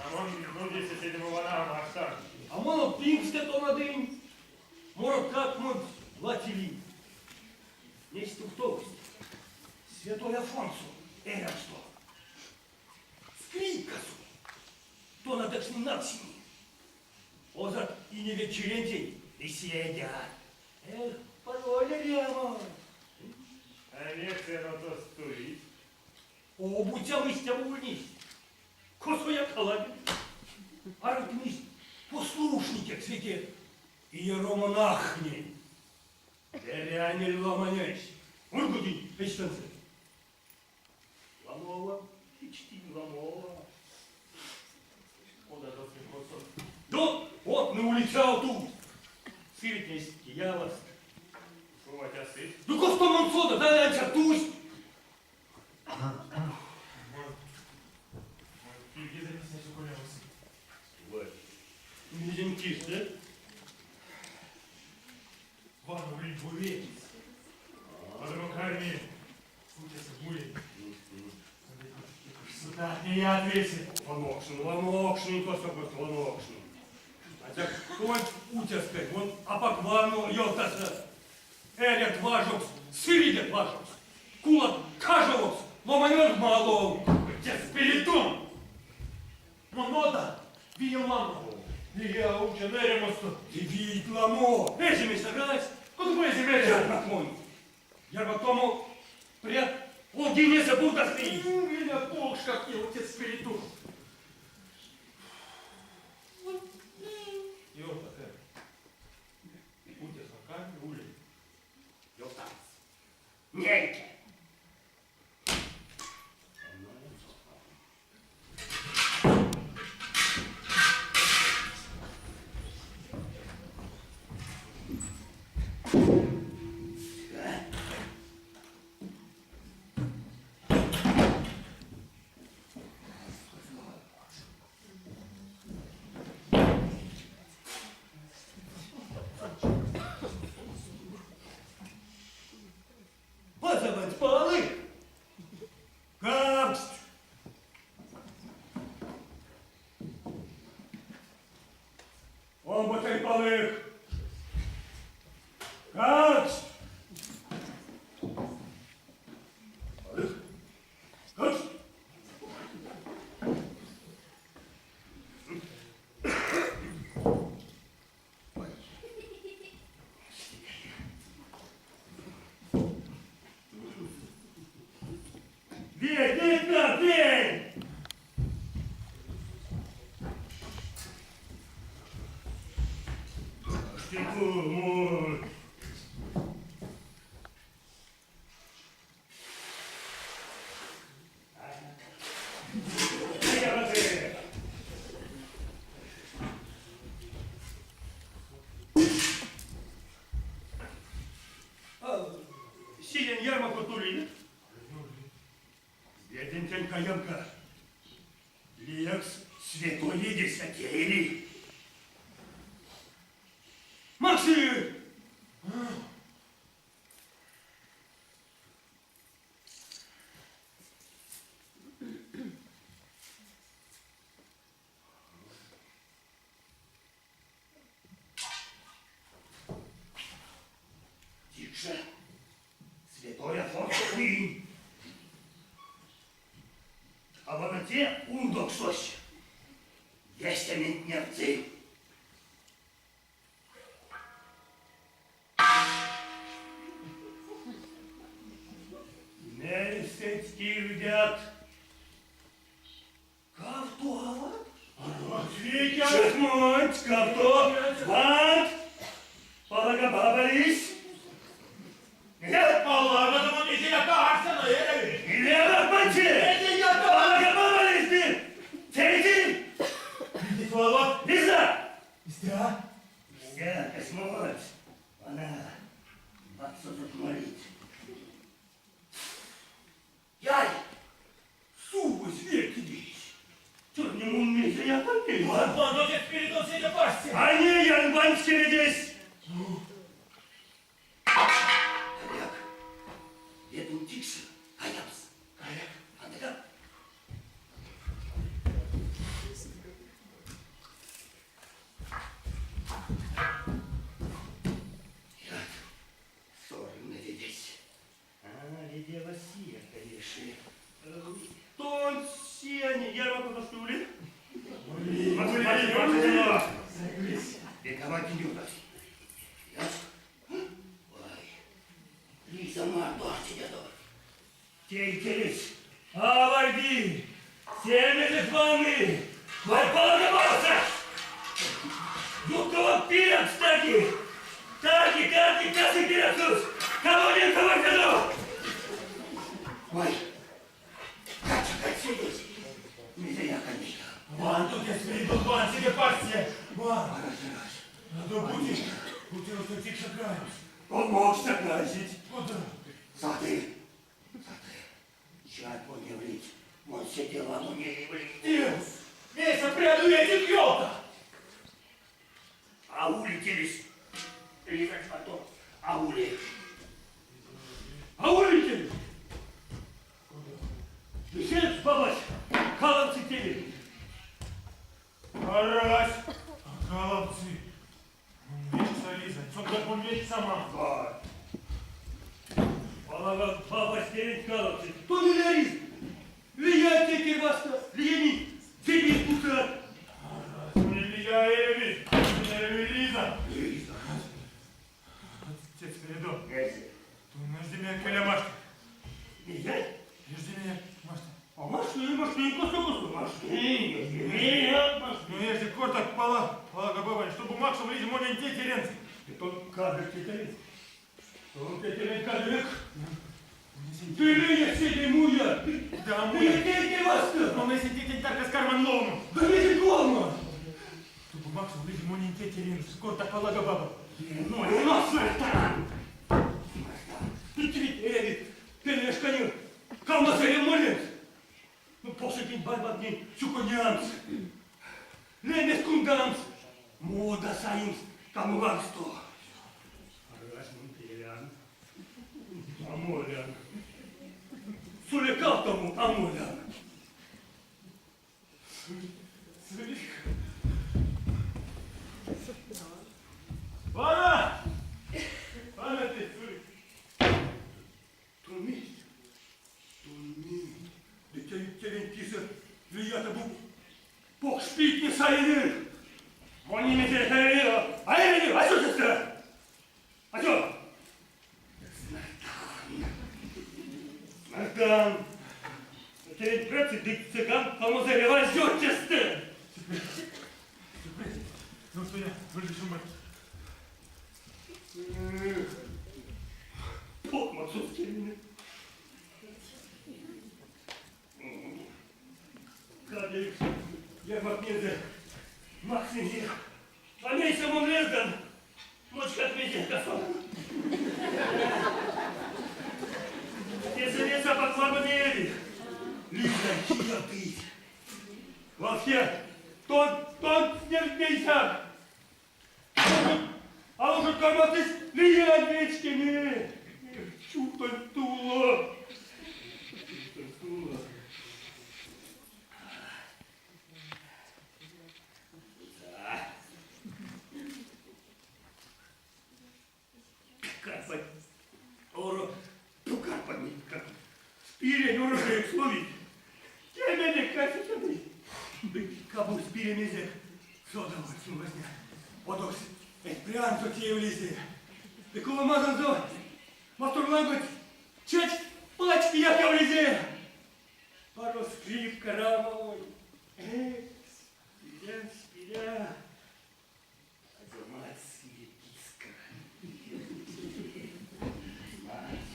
А мон нудейсэ седе вана маштан. А мон пингстэ тонадынь, мороткак монсь ладсилинь. Ней стувтовсть Святой Афонсо эрямсто. Скрипкасо тонадокшнынь налксеме. Озат иневедь чирентень ды седят. Эх, пароль эрямо! А мекс эно тосто туить? Обуцям истямо ульнесь. Косояк алади. Аравтнизь послушникекс веде иеромонахнень. Берянель ломанесь. Оргодинь эйстэнзэ. Ламова, печтинь ламова. Кода тосо косо? Ды однэ улицяв тут. Сыртнесть кияваст. Кувать а сыть? Ну косто мон содан, да ансяк тусть. Пильгезэ сюконямс. Ой, мезень кис, да? Вана улить буветь. Потому карми, учатся буень. Сюда не ответит. Ламокшны, ламокшны, косо ламокшны. Ансяк тонть уцяскась, мон апак вано ёвтаса. Эрят важокс, сыридят важокс. Кулат кажовокс, ломаньгак малов. Отец Спиридон! Монода, вием ламо. Лия учен эрямосто. Ды вийть ламо. Весемесь арась. Кодамо эзем Ярмак монь. Ярмактомо прят олгинесэ пурдасызь. Иля покшкавтне, отец Спиридон. Ёвтак, Утясака ули. Ёвтамс. Нейке. Пазаванть палы! Капсть! Омбоценть палык! Капсть! Палык! Капсть! Бей, бей, бей, бей! Ты мой! Сиянь ярмарку тули. Ведентень каямка. Лиякс святой ведесь а тееви. Максы! Тише! Святой Афонсо уинь! А вана те ундоксось весементь невтси. Мельсэть кирдят кавто ават? Чатьмонть, кавто, вант, Полага баба лись. Нет, Полага, думаю, нельзя карса, но эряви. Лева панчи! Полага баба лись, Тейти! Лиза! Лиза! Истя? Истя, космонавт. Она вакссозот молить. Яй! Сувось вертидись. Тёрнем он мезеяк а теи. Ванто Спиридон седе парсте. А не янвань чередесь. Коряк, ведун тикше, каямс. Каяк. Андыка. Тейтересь аварди, сельмезэ ванны, варпалгомосо. Юткова пирявкс таки, таки, таки, таки пирявксось, кавоненк авардядо! Ой, катя, катя, мезеяк а неян. Ван тут я свиридон, ван себе парсе. Ван. Надо бути, бути ростотик шакаемс. Помогся красить. Куда? Сады, сады. Чай поневлить, мон все дела мне явлить. Ты, месяц пряду этих елка. А улетелись. Лизать потом. А ули. А улетелись. Бесед, бабась, каланцы тели. Арась, а голубцы. Умеется Лиза, сон как умеет сама. Балага бабась телить каланцы. То не лярис. Лия теперь вас-то, лияни. Тебе куса. Илья Эви, Эви Лиза. Лиза. Отец Феридон, ты жди меня, Коля Машка. Нельзя? Жди меня, Машка. А машины, машины, косу, косу, машины, машины. Ну, я же корта пала, пала баба, чтобы Максу влезть, можно не те ренцы. Ты тон кадр тетерец. Тон тетерец кадрик. Ты меня себе муя. Да, Ты муя. те вас-то. Но мы сидите так с карман ловом. Да не дома. Чтобы Максу влезть, можно не те ренцы. Корта пала баба. Ну, у нас ресторан. Ты тебе, ты не шканил. Калмаса молец. Ну, посетить барбатни сюконямс. Лемес кундамс. Мода саимс. Камугамсто. Раз мунтелян. Амолян. Сулекалтому амолян. Вана! Вана ты, Сурик. Тумить. Тумить. Дитя юттелен кисе лията бу покшпитне сайылыр. Мони метеле сайылыр. Айылыр. Ачо сестра. Ачо. Смартан. Телен братцы дик цыган помозе ревазётчесты. Ну что я, выключу мать. Пот мацускелине. Кадик, я макнезе, Максимир. А мейся мон лездан. Мочка отмезе касон. Если леса покладывали, Лиза, чья ты? Вообще, тон, тон, не вмейся. А уже корматись Лия вечкими. Чутон тула. Чутон тула. Карпать. Оро, тукарпать, как спирень урожай словить. Я меня кажется, Кабу спиремезе. Содовать сумасня. Одокс, эт прям то те влезе. Ты куламазанзо, мастурлангот, чеч, пачки я влезе. Пару скрипка рамовой. Эх, спиря, спиря. Азамат киска. Мать.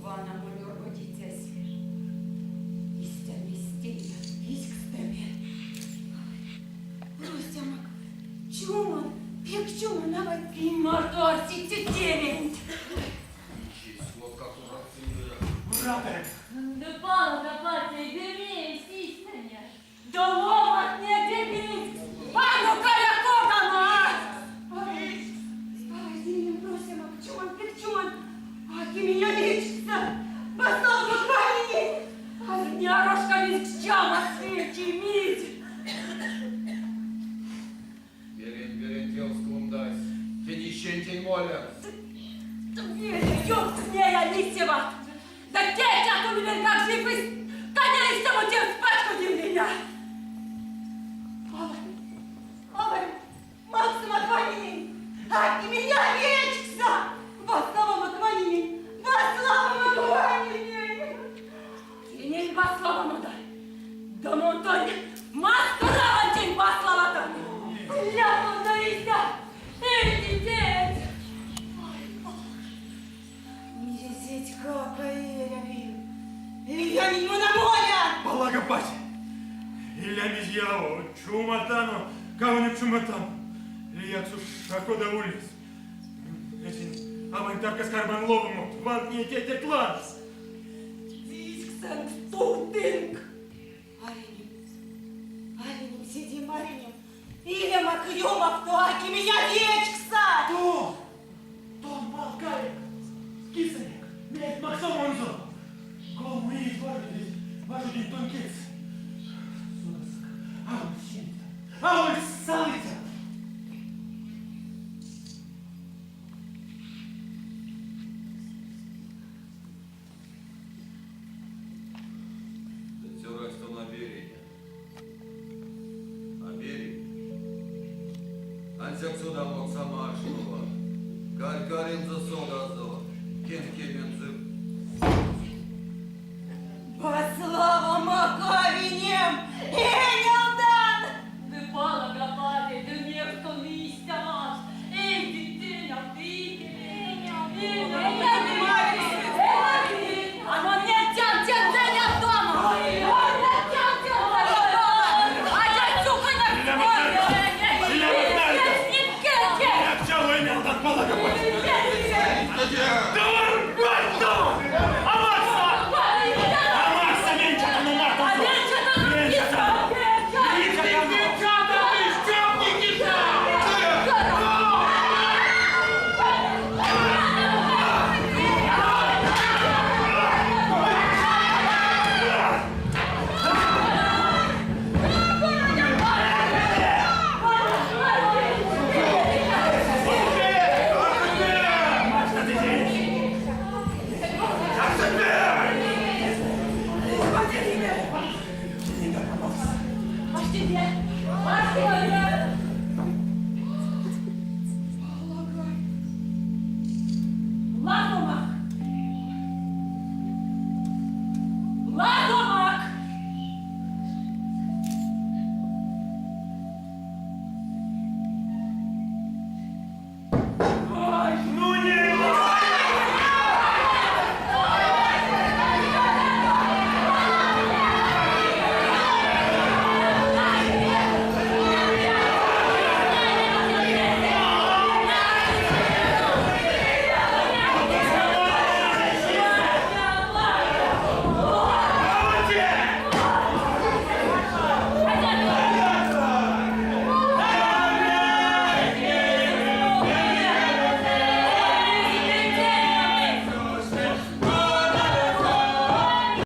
Вана монь оргодицясь. Истя мезтеяк визькстэме. Росямак, чумон, пек чумон, авай кинь марто арсить те тевенть. Число, как урацилия. Шумбрат. Ды палка патяй, ды мейсь истяня? Да ломантне дебить! А ну-ка, якогама! Спасибо, просим, Чуман, Чуман, аки меня лечится, послал буквально, а дня рожка чама свечи мить. Берень, берень, тел скундась. Тенищен тень моля. Ёб лисева! Да кетя у меня как жив коня из того тем спачку меня! Авай, авай, Максим Акванинин, аки меня вечкса! Во славу Акванинин, во славу Акванинин! Кинень во славу дай! Да монтонь, маскаравантень во слава Ляпом наися! Эй, детей! Мезеть какая Илья не на море! Балага пати. Иля мизьяо, чуматану, кавню чуматану. Лияксу шакода улис. Этин авантарка скарбан ловому, вант не тетя кланс. Висксен стутинг! Аринем, Аринем, сидим, Аринем. Иля макрюмов, туаки меня вечкса! То, то малкарик, кисаник, месть максомонзо. Кому и важудить тонкец. Судаск, ауль синта, ауль салица. Церась то на береге. А берег? Ансяк сюда мог сама шнува. Карь-карин за содазо. Кен кемензы. По славам Маковинем! Энелдан! Ды палка патяй, ды нехто нистямаш. Эй, детей, а ты Оно не тян тян тян дома! Не тян тян А я чука не Иля Макнарка! Иля пчелу имел дан балага пати. Давай, Амакса! Амакса, менчатану мартонзо! Менчатану! Макса, ты здесь! Аж тебе!